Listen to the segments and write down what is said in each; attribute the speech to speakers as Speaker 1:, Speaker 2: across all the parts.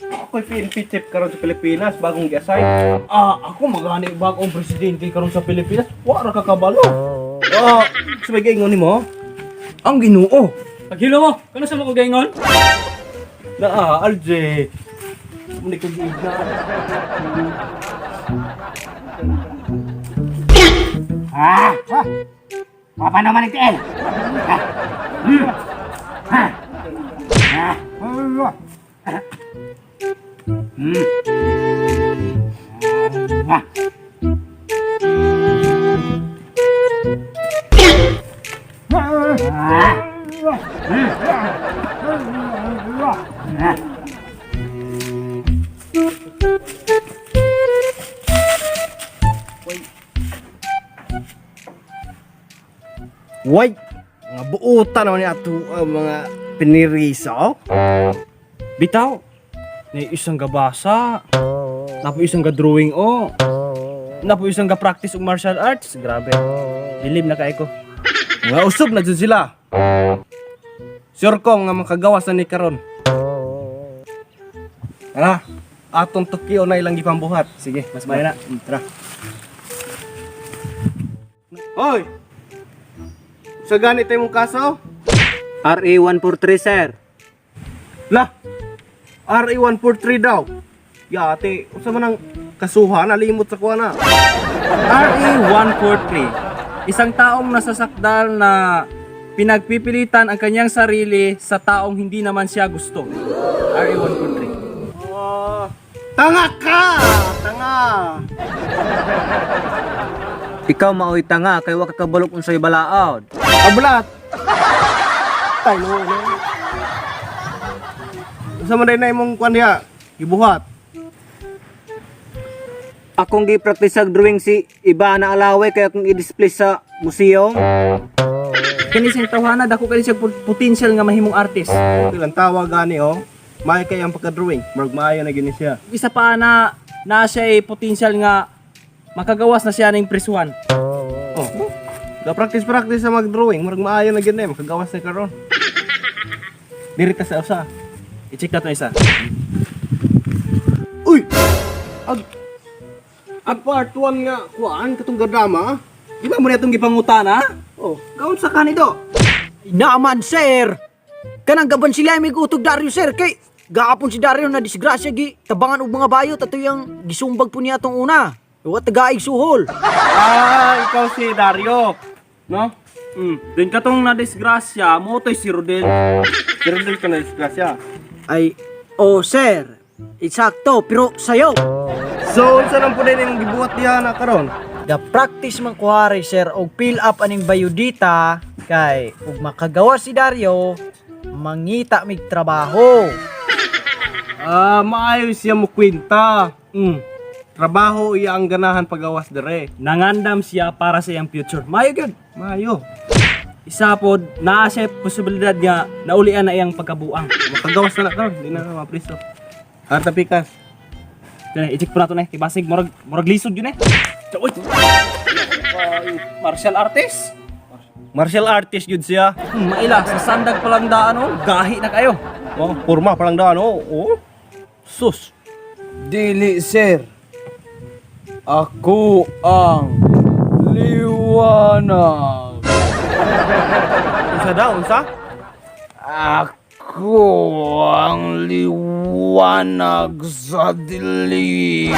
Speaker 1: Ako'y PNP chief karon sa Pilipinas bagong gi-assign.
Speaker 2: Ah, ako magani bagong presidente karon sa Pilipinas. Wa ra ka kabalo.
Speaker 1: Oh, sabay gaingon nimo.
Speaker 2: Ang Ginoo.
Speaker 3: Paghilo mo, kano sa mo ko gaingon?
Speaker 1: Naa, RJ. Muni ko giigna.
Speaker 4: Ah! Ah! Papa naman ang tiil! Ah! Hmm! Ah! Ah! Ah! Hmm! Ah! Ah! Hmm! Ah!
Speaker 1: Way, mga buutan naman ni ato ang mga pinirisa. Oh.
Speaker 2: Bitaw. Na isang gabasa. Napo isang ga-drawing oh. Napo isang ga-practice og martial arts. Grabe. Dilim na kay ko.
Speaker 1: Mga usog na jud sila. Sure ko nga makagawas na ni karon. Tara, atong Tokyo na ilang gipambuhat.
Speaker 2: Sige, mas may na.
Speaker 1: Tara. Hoy! Sa ganit tayo mong kaso?
Speaker 5: RA 143, sir.
Speaker 1: Lah! RA 143 daw. Yate, usa man ang kasuhan, nalimot sa kuha na.
Speaker 2: RA 143. Isang taong nasasakdal na pinagpipilitan ang kanyang sarili sa taong hindi naman siya gusto. RA 143.
Speaker 1: Oh, tanga ka! Tanga!
Speaker 5: Ikaw maoy tanga kay wa ka kabalok unsay balaod.
Speaker 1: Ablat! Tay, no, no. Usa man day na imong kuan diha, gibuhat.
Speaker 5: Akong gi-practice ag drawing si iba na alawe kay akong i-display sa museum.
Speaker 2: Kani siyang tawhana dako kani siya potential nga mahimong artist.
Speaker 1: Ilang tawa gani oh. Maayo kay ang pagka-drawing, murag maayo na gini siya.
Speaker 2: Isa pa na na siya ay potential nga makagawas na siya ning prisuhan.
Speaker 1: Oh. Da practice practice sa mag-drawing, murag maayo na gini, makagawas na karon. Diri ta sa usa.
Speaker 2: I-check na to isa.
Speaker 1: Uy! Ag Ag part 1 nga kuan katong gadrama.
Speaker 2: Di ba mo na itong gipangutana?
Speaker 1: Oh,
Speaker 2: Kaon sa kanito.
Speaker 6: Naaman, sir! Kanang gaban sila may gutog Dario, sir. Kay gaapon si Dario na disgrasya gi tabangan og mga bayot ato yung gisumbag po niya atong una. Wa tagaig suhol.
Speaker 1: Ah, ikaw si Dario. No?
Speaker 2: Din katong na disgrasya mo to'y si Rodel.
Speaker 1: Si Rodel ka na disgrasya.
Speaker 6: Ay, oh sir, eksakto pero sayo.
Speaker 1: So, unsa nang pud imong gibuhat diha na karon?
Speaker 6: The practice man kuhari sir og fill up aning bayudita kay ug makagawa si Dario mangita mig trabaho.
Speaker 1: Ah, maayo siya mo kwenta. Trabaho iya ang ganahan pagawas dire.
Speaker 2: Nangandam siya para sa iyang future. Maayo gyud.
Speaker 1: Maayo.
Speaker 2: Isa pod naa siya posibilidad nga naulian na iyang pagkabuang.
Speaker 1: Makagawas na na karon, di na na mapriso. Arta pikas.
Speaker 2: Dali, i-check po nato na eh. Kay basig murag murag lisod yun eh. Uy. Martial artist.
Speaker 1: Martial artist gyud siya.
Speaker 2: Maila sa sandag pa lang daan oh. Gahi na kayo.
Speaker 1: Oh, porma pa lang daan oh. Oh. Sus.
Speaker 7: Dili, sir. Ako ang liwanag.
Speaker 1: Unsa daw, unsa?
Speaker 7: Ako ang liwanag sa dilim.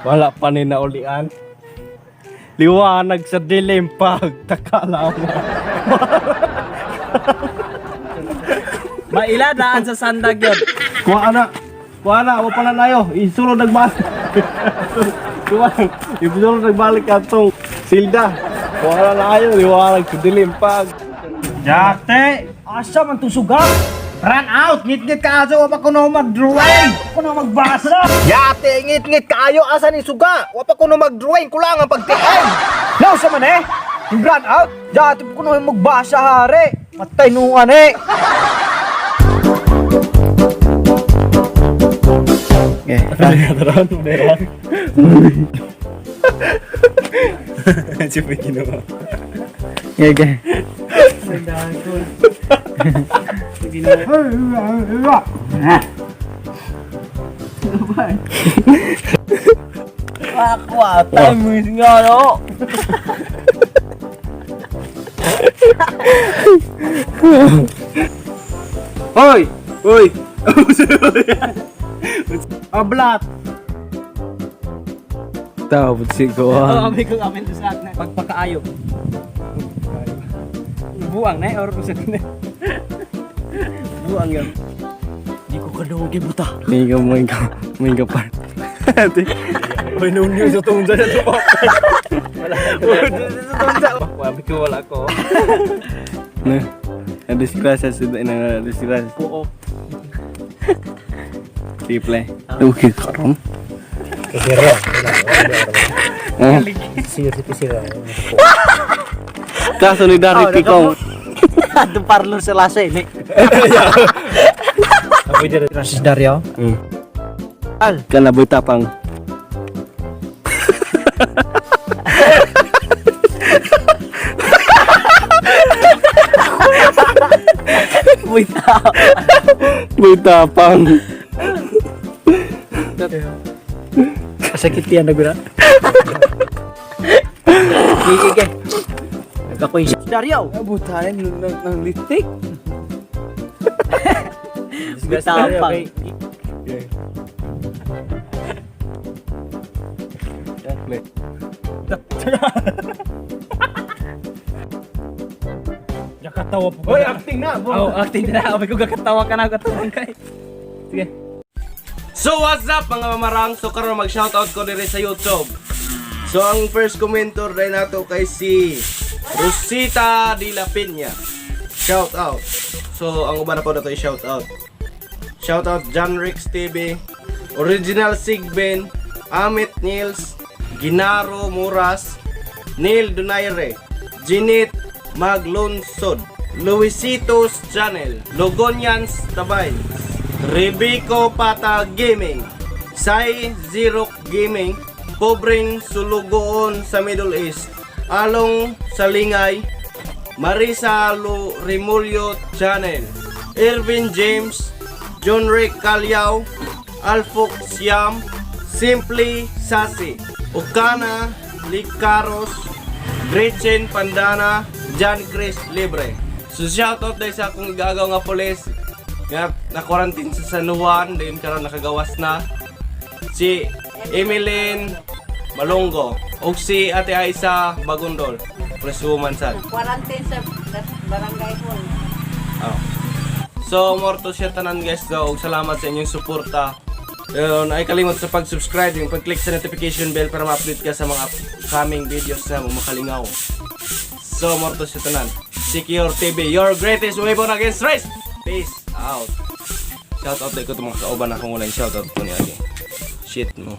Speaker 1: Wala pa ni naulian. Liwanag sa dilim pag takalama.
Speaker 2: Maila daan sa sandag yun.
Speaker 1: Kuha na. Kuha na, wa pala nayo. Isulod nagbalik. Kuha. Isulod nagbalik atong silda. Kuha na nayo, liwanag sa dilim pag.
Speaker 2: Jakte!
Speaker 6: Asa man tong suga?
Speaker 4: Run out! Ngit-ngit ka aso, wapa ko na mag-drawing!
Speaker 6: Ako na magbasa.
Speaker 4: Yate, ngit-ngit kaayo, asa ni suga? Wapa ko na mag-drawing, kulang ang pagtiin!
Speaker 6: Now sa man eh. Yung brand out. Dati ko na magbasa hare. Matay nuan eh.
Speaker 1: Si may ginawa.
Speaker 6: Okay.
Speaker 7: Nga no.
Speaker 1: Hoy! Hoy! Ablat! Tawad si Gohan.
Speaker 3: Kami ko kami sa akin.
Speaker 2: Pagpakaayo. Buang na eh, or usag na.
Speaker 1: Buang yan.
Speaker 6: Di ko kadungog kay buta.
Speaker 1: May ka, may ka, may ka pa. Uy, no news sa tungsa na to. Wala.
Speaker 2: Wabi ko wala ko.
Speaker 1: Na, na-disgrasya si na na-disgrasya.
Speaker 2: Oo.
Speaker 1: Triple. Okay, karon. Kaso ni Dari Pikong.
Speaker 6: Atong parlor sa lasa eh. Francis Dario. Al.
Speaker 1: Kanaboy tapang.
Speaker 6: Boy tapang.
Speaker 1: Boy tapang.
Speaker 6: Kasakit yan na gura. Okay, okay. Nagkakoy si Dario.
Speaker 7: Abutahin ng litik.
Speaker 6: Boy tapang.
Speaker 3: Nakatawa po.
Speaker 1: Hoy, acting na.
Speaker 2: Oh, acting na. Abi ko gakatawa ka na katawang kay. Sige.
Speaker 1: So what's up mga mamarang? So karon mag-shoutout ko dire sa YouTube. So ang first commenter rin nato kay si Rosita de la Peña. Shout out. So ang uban na po nato i-shout out. Shout out John Rix TV, Original Sigbin, Amit Nils, Ginaro Muras, Neil Donaire, Ginit Maglunsod, Luisitos Channel, Logonians Tabay, Rebico Pata Gaming, Sai Zerok Gaming, Pobreng Sulugoon sa Middle East, Along Salingay, Marisa Lu Remulyo Channel, Irvin James, John Rick Calyao, Alfox Siam, Simply Sassy, Okana Licaros, Gretchen Pandana, John Chris Libre. So shoutout dahil sa akong igagaw nga pulis nga na-quarantine sa San Juan, din karon nakagawas na. Si Emeline Malonggo ug si Ate Aisa Bagundol, press woman sad.
Speaker 8: Quarantine sa barangay hall.
Speaker 1: Oh. So, morto siya tanan guys daw. Ug salamat sa inyong suporta. Yun, ay kalimot sa pag-subscribe, yung pag-click sa notification bell para ma-update ka sa mga upcoming videos na makalingaw. So, morto siya tanan. Secure TV, your greatest weapon against risk. Peace out. Shout out ko itong mga kauban akong walang shout out ko ni Ate. Shit mo.